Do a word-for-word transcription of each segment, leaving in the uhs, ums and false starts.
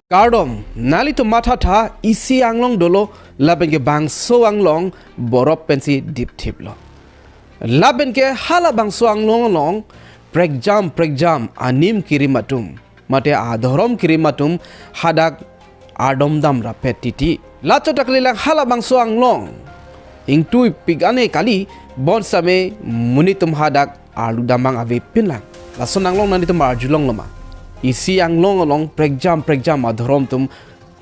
Kardom, nanglitum mathatha isi anglong dolo, lapen ke bangso anglong borop pensi dipthiplo. Lapen ke hala bangso anglong along prekjam prekjam anim kerim atum, mate adhorom kerim atum hadak ardom dam rapet titi. Lachotak lelang hala bangso anglong ingtuipik ane kali, bonsitame monit atum hadak arlu dam abang avepinlang. Lason anglong nanglitum arjulonglo ma? Isi anglong along prekjam prekjam adhorom atum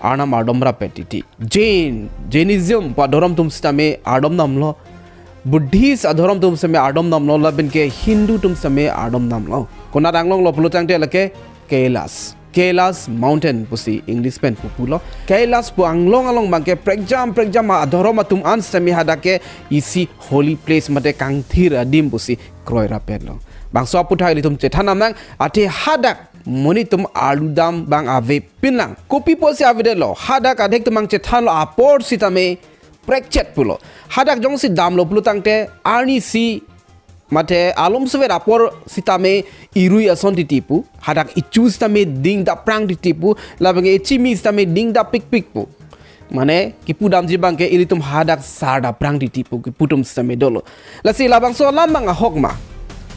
arnam ardom rapet titi. Jain, Jainism pu adhorom atum sitame ardom damlo. Buddhist adhorom atum sitame ardom damlo, lapen ke Hindu atum sitame ardom damlo. Konat anglonglo pulotangte lake Kailash. Kailash Mountain pusi English pen pupulo. Kailash pu anglong along abangke prekjam prekjam adhorom atum an sitame hadak ke isi holy place mate kangthir adim pusi kroi rapetlo. Bangso aputhak ilitum chethan damnang, athe hadak monit atum arlu dam abang avepinlang. Kopi pusi avedetlo, hadak adhek atum abang chethanlo apor sitame prekchet pulo. Hadak jongsi damlo pulotangte arnisi mate alomsovet apor sitame irui ason titi pu, hadak ichu sitame ding daprang titi pu, lapen ke ichimi sitame ding dapikpik pu. Mane kipu damji abangke ilitum hadak sar daprang titi pu kipu atum sitame dolo. Lasi labangso alam abang ahok ma?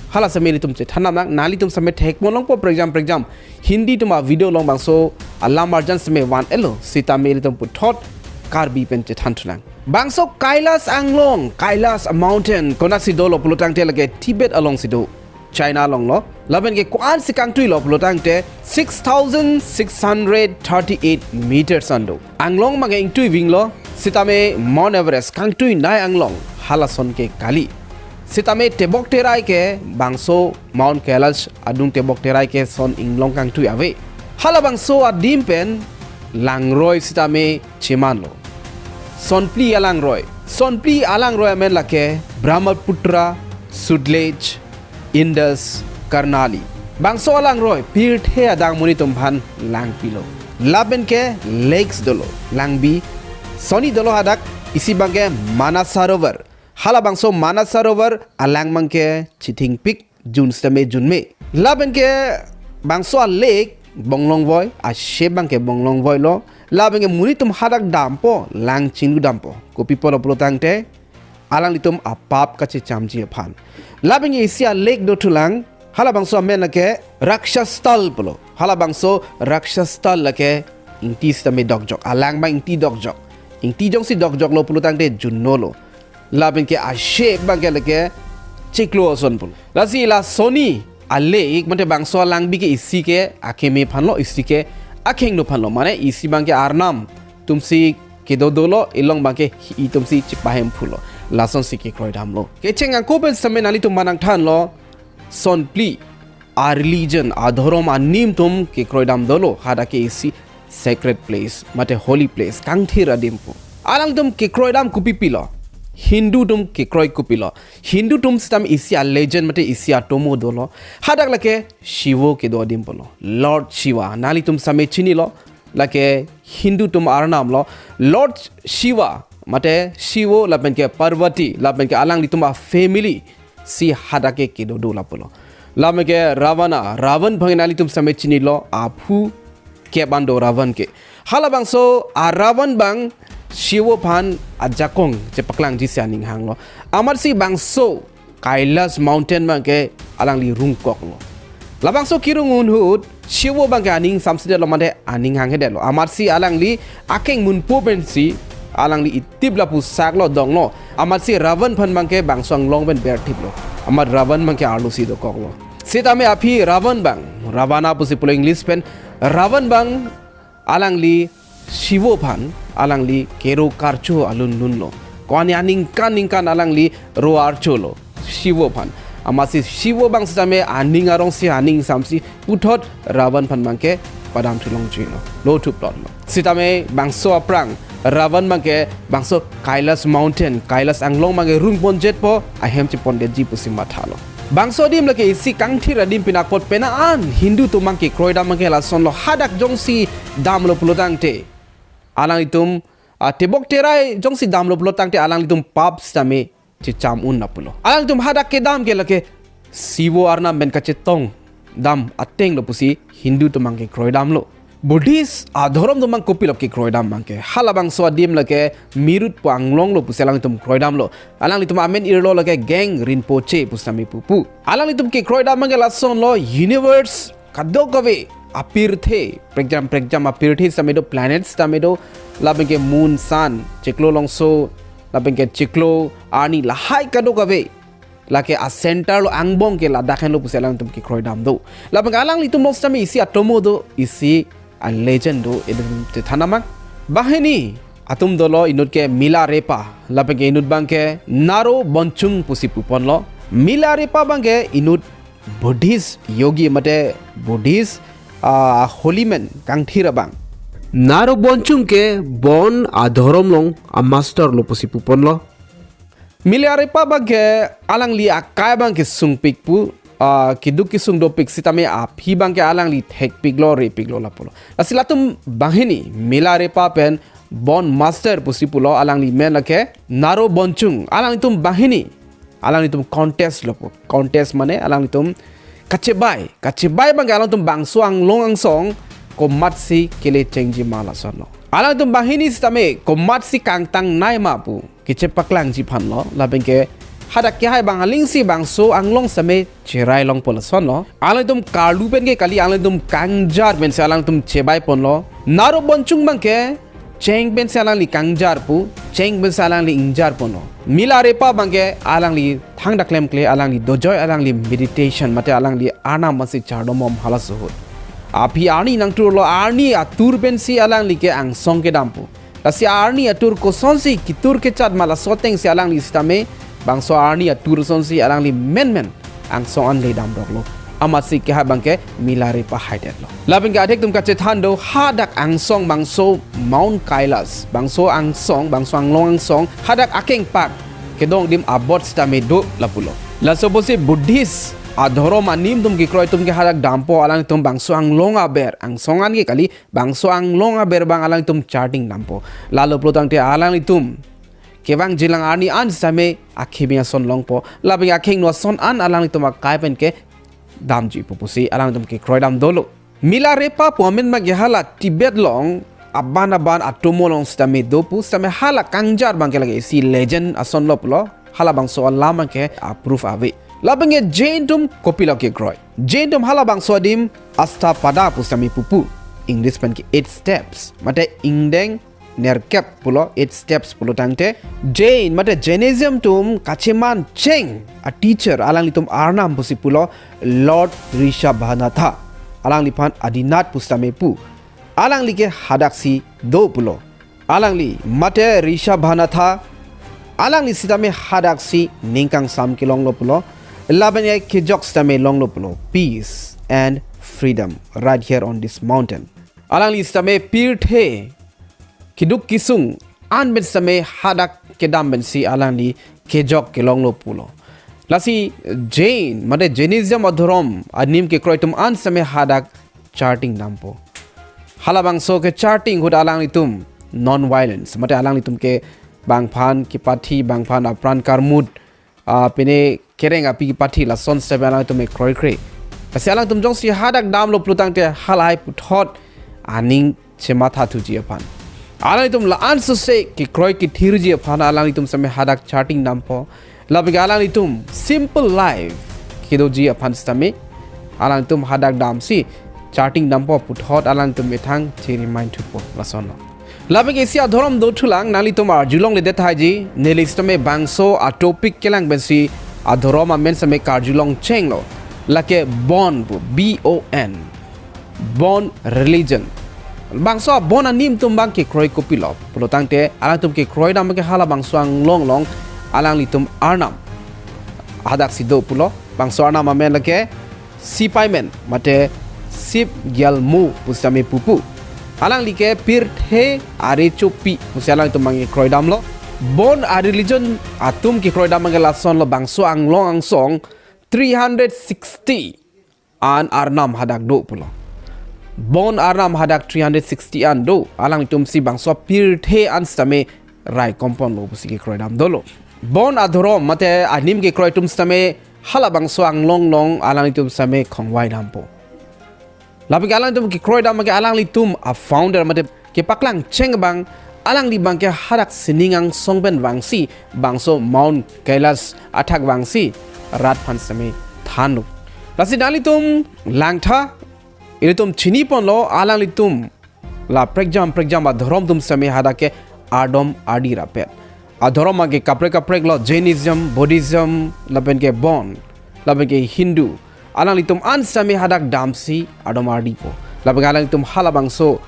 Hala sitame ilitum chethan damnang, nanglitum sitame thekponlongpo prekjam prekjam. Hindi atum avideo along bangso alam arjan sitame van-etlo, sitame ilitum puthot Karbi pen chethan thunang. Bangso Kailash anglong, Kailash Mountain, konatsi dolo pulotangte lake Tibet alongsi do, China alonglo. Lapen ke ko-ansi kangtuilo pulotangte six thousand six hundred thirty-eight meters an do. Anglong abangke ingtui vinglo, sitame Mount Everest kangtuinei anglong halason ke kali. Sitame tebok terai ke bangso Mount Kailash adung tebok terai ke son inglong kangtui ave. Hala bangso adim pen langroi sitame chemanlo. Sonphli alangroi. Sonphli alangroi amen lake Brahmaputra, Sutlej, Indus, Karnali. Bangso alangroi pirthe adang monit atum aphan langpilo. Lapen ke lakes dolo, langbi. Sonni dolo hadak, isi abangke Manas Sarovar. Hala bangso Manas Sarovar alang abangke chithingpik, jun sitame junme. Lapen ke bangso a-lake bonglongvoi, ashep abangke bonglongvoilo. Lapen ke monit atum hadak dampo, lang chinglu dampo. Kopi pulo pulotangte alanglitum apap kachechamji aphan. Lapen ke isi a-lake dothulang, hala bangso amen lake Rakshastal pulo. Hala bangso Rakshastal lake ingti sitame dokjok, alang abang ingti dokjok. Ingti jongsi dokjoklo pulotangte junnolo. Lapen ke ashep abangke lake chiklo ason pulo. Lasi la sonni a-lake mate bangso alangbi ke isi ke akeme aphanlo, isi ke akhengno aphanlo. Mane isi abangke arnam atumsi kedo dolo, ilong abangke hi-i atumsi chipahemphulo. Lasonsi kekroi damlo. Kecheng ako pen sitame nanglitum aphan nangthanlo, sonphli a-religion, adhorom anim atum kekroi dam dolo, hadak ke isi sacred place mate holy place, kangthir adim pu. Alangtum kekroi dam kopipilo? Hindu atum kekroi kopilo? Hindu atum sitame isi a-legend mate isi atomo dolo. Hadak lake Shivo kedo adim pulo. Lord Shiva. Nanglitum sitame chinilo, lake Hindu atum arnamlo. Lord Shiva mate Shivo lapen ke Parvati lapen ke alanglitum a-family si hadak ke kedo do lapulo. Lapen ke Ravana, Ravan abang nanglitum sitame chinilo, aphu kep an do Ravan ke. Hala bangso a-Ravan abang Shivo aphan ajakong chepaklangji si aning hanglo. Amatsi bangso Kailash Mountain abangke alangli rungkoklo. Labangso kerung ahut Shivo abangke aning samsidetlo mate aning hanghe detlo. Amatsi alangli akeng munpo pensi alangli itip lapu saklo donglo. Amatsi Ravan aphan abangke bangso anglong pen berthiplo. Amat Ravan abangke arlosi dokoklo. Sitame aphi Ravan abang, Ravana pusi pulo English pen, Ravan abang alangli Shivo aphan alangli kero karcho alun lunlo. Ko-an aningkan ningkan alangli ro archolo Shivo aphan. Amatsi Shivo abang sitame aning arongsi aning samsi puthot Ravan aphan abangke padam thulong chino. Lo thuplotlo. Sitame bangso aphrang Ravan abangke bangso Kailash Mountain, Kailash anglong abangke rungponjetpo, ahem chepondetji pusi mathalo. Bangso adim lake isi kangthir adim pinakpot pena an Hindu atum abangke kroidam abangke lasonlo, hadak jongsi damlo pulotangte alanglitum, ah, tebok terai jongsi damlo pulotangte alanglitum pap sitame checham un lapulo. Alanglitum hadak kedam ke lake Shivo arnam pen kachetong dam atenglo pusi Hindu atum abangke kroidamlo. Buddhist adhorom atum abang kopilo kekroi dam abangke? Halabangso adim lake Mirut pu anglong lo pusi alanglitum kroi damlo. Alanglitum amen irlo lake Geng Rinpoche pusitame pupu. Alanglitum kekroi dam abangke lasonlo, universe kadokave apirthe, prekjam prekjam apirthe sitame do, planets sitame do, labangke moon, sun, chiklo longso, labangke chiklo arni, lahai kadokave lake a center lo, angbong ke ladak henlo pusi alanglitum kekroi dam do. Labangke alanglitum along sitame isi atomo do, isi a legend do, itum chethan nang. Banghini atum dolo, inut ke Milarepa, labangke inut abangke Naro Bonchung pusi puponlo. Milarepa abangke inut Buddhist yogi mate Buddhist, ah, holy man kangthir abang. Naro Bonchung ke Bon adhorom along a master lo pusi puponlo. Milarepa abangke alangli akai abangke sungpik pu, ah, keduk kesung dopik sitame aphi abangke alangli thekpiklo, repiklo lapulo. Lasi latum banghini Milarepa pen Bon master pusi pulo, alangli men lake Naro Bonchung. Alanglitum banghini, alanglitum contest lo pu. Contest mane alanglitum kachebai, kachebai abangke alanglitum bangso anglong angsong komatsi kele chengji ma lasonlo. Alanglitum banghini sitame komatsi kangtangnei ma pu kechepaklangji aphanlo, labangke hadak kehai abang alingsi bangso anglong sitame cherai longpo lasonlo. Alanglitum karlu pen ke kali, alanglitum kangjar pensi alanglitum chebaiponlo. Naro Bonchung abangke cheng pensi alangli kangjar pu, cheng pensi alangli ingjarponlo. Milarepa abangke alangli thangdak klemkle, alangli dojoi, alangli meditation mate alangli Arnam masi chardom bom halaso ahut. Aphi arni nangturlo, arni atur pensi alangli ke angsong kedam pu. Lasi arni atur kosonsi ketur kechat ma, laso atengsi alangli sitame bangso arni atur asonsi alangli menmen angsong an le damroklo. Amatsi kehai abangke Milarepa haidetlo. Labangke adhik atum kachethan do, hadak angsong bangso Mount Kailas, bangso angsong, bangso anglong angsong, hadak akengpak kedong adim abot sitame do lapulo. Laso apotsi Buddhist adhorom anim atum kekroi atum ke hadak dampo, alanglitum bangso anglong aber, angsong an ke kali, bangso anglong aber abang alanglitum charting dampo. Lalo pulotangte alanglitum kevangjilang arni an sitame akhei ason longpo. Labangke akhei ason an alanglitum akai pen kedamji pu pusi alanglitum kekroi dam dolo. Milarepa pu amen abangke hala Tibet along aban aban atomo along sitame do pu, sitame hala kangjar abangke lake isi legend asonlo pulo. Halabangso alam abangke a-proof ave. Labangke Jain atum kopilo kekroi? Jain atum halabangso adim Ashtapada pu sitame pupu. English pen ke eight steps mate ingdeng nerkep pulo, eight steps pulotangte, Jain mate Jainism atum kacheman cheng a-teacher alanglitum Arnam pusi pulo, Lord Rishabhanatha. Alangliphan Adinath pu sitame pu. Alangli ke hadaksi do pulo. Alangli mate Rishabhanatha, alangli sitame hadaksi ning kangsam kelonglo pulo. Labangke kejok sitame longlo pulo, peace and freedom right here on this mountain. Alangli sitame pirthe keduk kesung an pen sitame hadak kedam pensi alangli kejok kelonglo pulo. Lasi Jain mate Jainism adhorom anim kekroi atum an sitame hadak charting dampo. Halabangso kecharting ahut alanglitum non-violence mate alanglitum ke bangphan kepathi, bangphan apran karmut, ah, pine kereng api kepathi, lason sitame alanglitum kroikre. Lasi alanglitum jongsi hadak damlo pulotangte halahai puthot aning chemathathuji aphan, alanglitum la-an sose kekroi kethirji aphan alanglitum sitame hadak charting dampo. Labangke alanglitum simple life kedoji aphan sitame alanglitum hadak damsi charting dampo, puthot alanglitum methang che-remind thupo, lasonlo. Labangke isi adhorom dothulang, nanglitum arjulongledet tahai ji, neli sitame bangso a-topic kelang pensi adhorom amen sitame karjulong chenglo. Lake Bon pu, B O N. Bon religion. Bangso a-Bon anim atum abang kekroi kopilo pulotangte, alanglitum kekroi dam ke halabangso anglong along alanglitum Arnam hadaksi do pulo. Bangso Arnam amen lake Sipaimen mate Sip Gyalmo pu sitame pupu. Alangli ke pirthe arechopi pusi alanglitum abang kekroi damlo. Bon a-religion atum kekroi dam abang ke lasonlo, bangso anglong angsong three hundred sixty an Arnam hadak do pulo. Bon Arnam hadak three hundred sixty an do, alanglitumsi bangso pirthe an sitame raikomponlo pusi kekroi dam dolo. Bon adhorom mate anim kekroi atum sitame halabangso anglong along alanglitum sitame khongvai dampo. Lapen ke alangtum kekroi dam ke alanglitum a founder mate kepaklang cheng abang, alangli abangke hadak sining angsong pen vangsi bangso Mount Kailash athak vangsi rat aphan seme thanlo. Lasi nanglitum langtha, ilitum chiniponlo, alanglitum la prekjam prekjam adhorom atum seme hadak ke ardom ardi rapet. Adhorom abangke kaprek kaprek lo, Jainism, Buddhism, lapen ke Bon, lapen ke Hindu. Alanglitum an seme hadak damsi ardom ardipo. Lapen ke alanglitum halabangso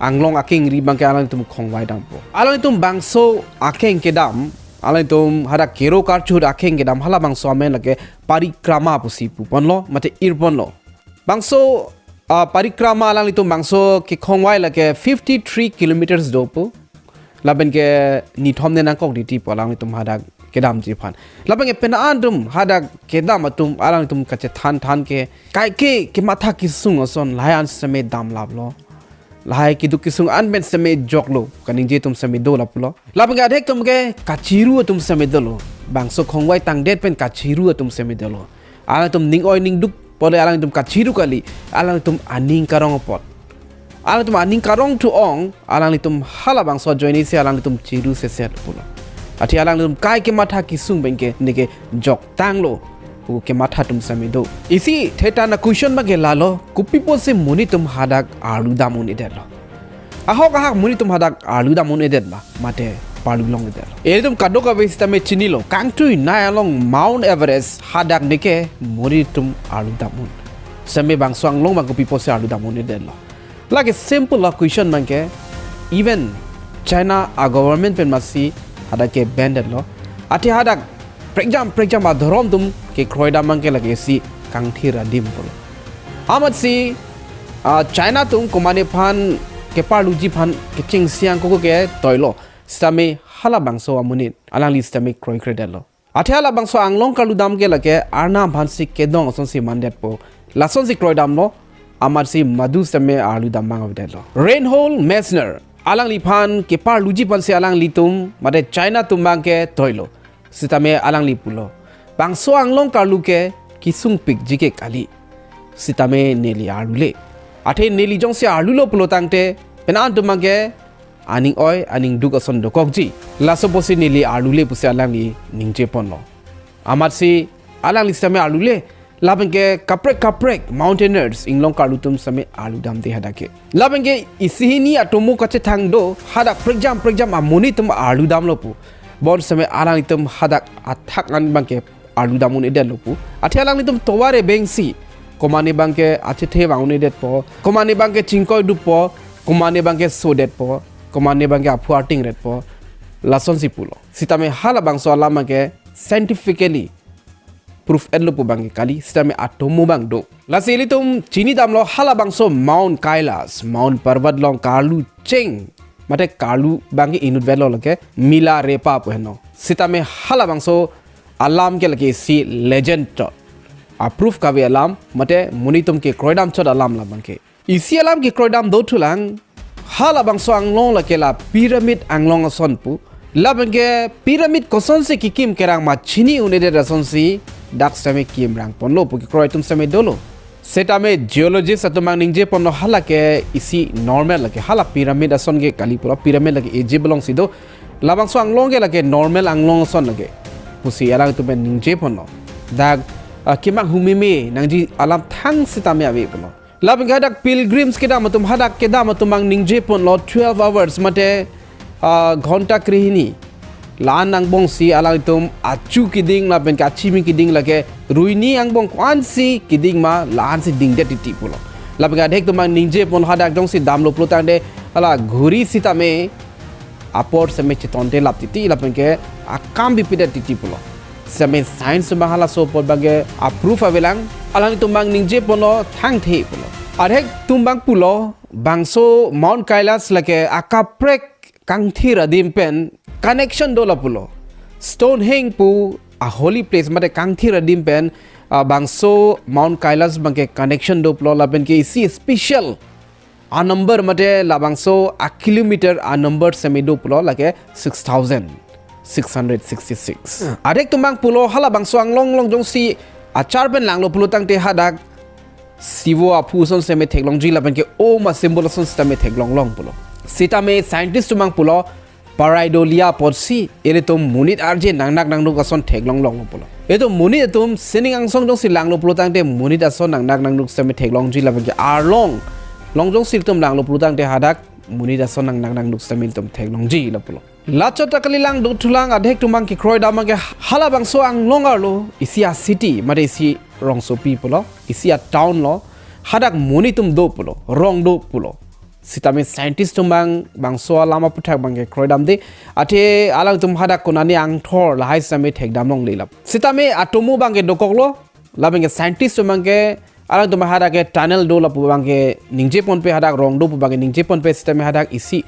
anglong akengri abangke alanglitum khongvai dampo. Alanglitum bangso akeng kedam, alanglitum hadak kero karchut akeng kedam halabangso amen lake parikrama pusi puponlo mate irponlo. Bangso, ah, parikrama alanglitum bangso kekhongvai lake fifty three kilometers do pu. Lapen ke nithom ne nangkok titi pu alanglitum hadak kedamji aphan. Lapen ke penang atum hadak kedam atum alanglitum kachethan than ke kaike kematha kesung ason lahai an seme damlaplo. Lahai keduk kesung an pen seme joklo, kaningje atum seme do lapulo. Lapen ke adhek atum ke kachiru atum seme dolo. Bangso khongvai tangdet pen kachiru atum seme dolo. Alangtum ning oi ning duk apot le alangtum kachiru kali, alangtum aning karong apot. Alangtum aning karong thu-ong, alanglitum halabangso ajoine si alangtum chiru seset pulo. Athe alangtum kai kematha kesung pen ke neke joktanglo pu kematha atum seme do. Isi theta na question abangke lalo, kopi apotsi monit atum hadak arlu dam un-edetlo? Ahok ahak monit atum hadak arlu dam un-edet ma, mate parlu long-edet? Ilitum kadokave sitame chinilo, kangtui nai along Mount Everest hadak neke monit atum arlu dam un. Seme bangso anglong abang kopi apotsi arlu dam un-edetlo? Lake simple lo question abangke, even China a government pen masi hadak ke ban detlo. Athe hadak prekjam prekjam adhorom atum kekroi dam abangke lake isi kangthir adim pulo. Amatsi, ah, China atum komane aphan keparluji aphan kechengsi angkoko ke toilo. Sitame halabangso amonit alangli sitame kroikredetlo. Athe halabangso anglong karlu dam ke lake arnam aphansi kedong asonsi mandetpo. Lasonsi kroi damlo, amatsi madu sitame arlu dam abang avedetlo. Reinhold Messner, alangliphan keparluji aphansi alanglitum mate China atum abangke toilo. Sitame alangli pulo, bangso anglong karlu ke kesungpikji ke kali. Sitame neli arlule. Athe neli jongsi arlulo pulo tangte, penang atum abangke aning oi, aning duk ason dokokji. Laso apotsi neli arlule pusi alangli ningjeponlo. Amatsi alangli sitame arlule, lapen ke kaprek kaprek mountaineers inglong karlu atum sitame arlu damde hadak ke. Lapen ke isi hini atomo kachethang do, hadak prekjam prekjam amonit atum arlu damlo pu. Bon sitame alanglitum hadak athak an abangke arlu dam un-edetlo pu. Athe alanglitum tovar ebengsi, komane abangke achethe vang un-edetpo, komane abangke chingkoi duppo, komane abangke sodetpo, komane abangke aphu arting retpo, lasonsi pulo. Sitame halabangso alam abangke scientifically proof etlo pu abangke kali, sitame atomo abang do. Lasi ilitum chini damlo halabangso Mount Kailash, Mount Parvat along karlu cheng, mate karlu abangke inut velo lake Milarepa pu heno. Sitame halabangso alam ke lake isi legend chot, a proof kave alam, mate monit atum kekroi dam chot alam la abangke. Isi alam kekroi dam dothulang, halabangso anglong lake la pyramid anglong ason pu. Lapen ke pyramid kosonsi kekim kerang ma chini un-edet asonsi dak sitame kimrang ponlo pu kekroi atum sitame dolo. Setame geologist atum abang ningjeponlo hala ke isi normal lake, hala pyramid ason ke kali pulo, pyramid lake Egypt alongsi do. Labangso anglong ke lake normal anglong ason lake pusi alangtum pen ningjeponlo. Dak, ah, kemanghumeme nangji alam thang sitame ave pulo. Lapen ke hadak pilgrims kedam atum, hadak kedam atum abang ningjeponlo twelve hours mate, ah, ghonta krehini la-an angbongsi alangtum achu keding lapen ke achimi keding lake ruini angbong ko-ansi keding ma la-ansi dingdet titi pulo. Lapen ke adhek atum abang ningjeponlo hadak jongsi damlo pulo tangte hala ghuri sitame apor sitame chetonte lap titi lapen ke akam bipidet titi pulo. Sitame science abang halaso apor abangke a proof avelang, alangtum abang ningjeponlo thangthe pulo. Adhek atum abang pulo, bangso Mount Kailash lake akaprek kangthir adim pen connection do lapulo. Stonehenge pu a holy place mate kangthir adim pen, ah, bangso Mount Kailash abangke connection do pulo lapen ke isi special a number mate labangso a kilometer a number sitame do pulo lake six thousand six hundred sixty-six. Hmm. Adhek atum abang pulo halabangso anglong along jongsi achar pen langlo pulo tangte hadak Sivo aphu ason sitame theklongji lapen ke Om a-symbol ason sitame theklonglong pulo. Sitame scientist atum abang pulo, pareidolia apotsi ilitum monit arje nangnak nangnuk ason theklonglong pulo. Ilitum monit atum sining angsong jongsi langlo pulo tangte monit ason nangnak nangnuk sitame theklongji lapen ke arlong long jongsi ilitum langlo pulo tangte hadak monit ason nangnak nangnuk sitame ilitum theklongji lo pulo. Lachot ta kalilang dothulang adhek atum abang kekroi dam abang ke halabangso anglong arlo isi a-city mate isi rongsopi pulo, isi a-town lo, hadak monit atum do pulo, rong do pulo. Sitame scientist atum abang bangso alam aputhak abang kekroi damde, athe alangtum hadak konane angthor lahai sitame thekdamlongle lap. Sitame atomo abang ke dokoklo, lapen ke scientist atum abang ke alangtum hadak ke tunnel do lapu abang ke ningjeponpe, hadak rong do pu abang ke ningjeponpe, sitame hadak isi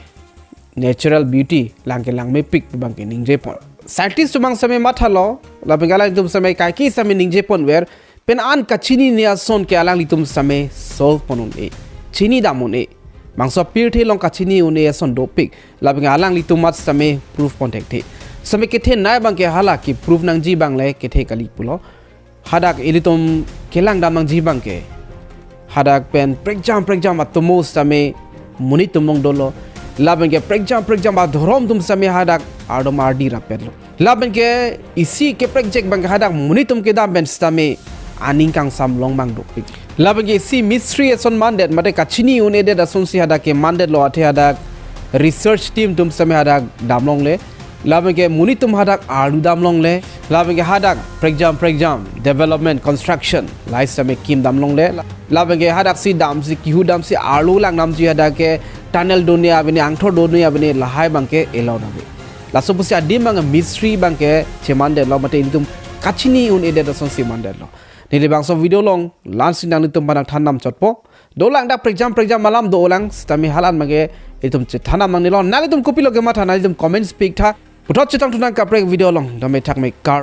natural beauty lang kelangmepik pu abang ke ningjepon. Scientist atum abang sitame mathalo, lapen ke alangtum sitame kaike sitame ningjeponver, pen an kachinine ason ke alanglitum sitame solve pon un-e, chini dam un-e. Bangso pirthe along kachini un-e ason dopik, lapen ke alanglitum mat sitame prove pon thekthe. Sitame kethenei abang ke hala ke prove nangji abang le kethe kali pulo. Hadak ilitum kelang dam nangji abang ke hadak pen prekjam prekjam atomo sitame monit atum along dolo, lapen ke prekjam prekjam adhorom atum sitame hadak ardom ardi rapetlo. Lapen ke isi keprekjak abang ke hadak monit atum kedam pen sitame aning kangsam long abang dopik. Lapen ke isi mystery ason mandet mate kachini un-edet asonsi hadak kemandetlo, athe hadak research team atum sitame hadak damlongle. Lapen ke monit atum hadak arlu damlongle. Lapen ke hadak prekjam prekjam development construction lahai sitame kim damlongle. Lapen ke hadaksi damsi kihu damsi arlu lang damji, hadak ke tunnel done abine, angthor done abine, lahai abang ke elo dave. Laso pusi adim abang mystery abang ke chemandetlo mate ilitum kachini un-edet asonsi mandetlo. Neli bangso video along la-ansi nanglitum aphan nangthan dam chotpo. Dolang dak prekjam prekjam alam dolang, sitame hala abang ke ilitum chethan dam nangnelo. Nanglitum kopilo kematha, nanglitum comments pi-iktha. Puthot chetongthu nang kaprek video along, dome thakme kar.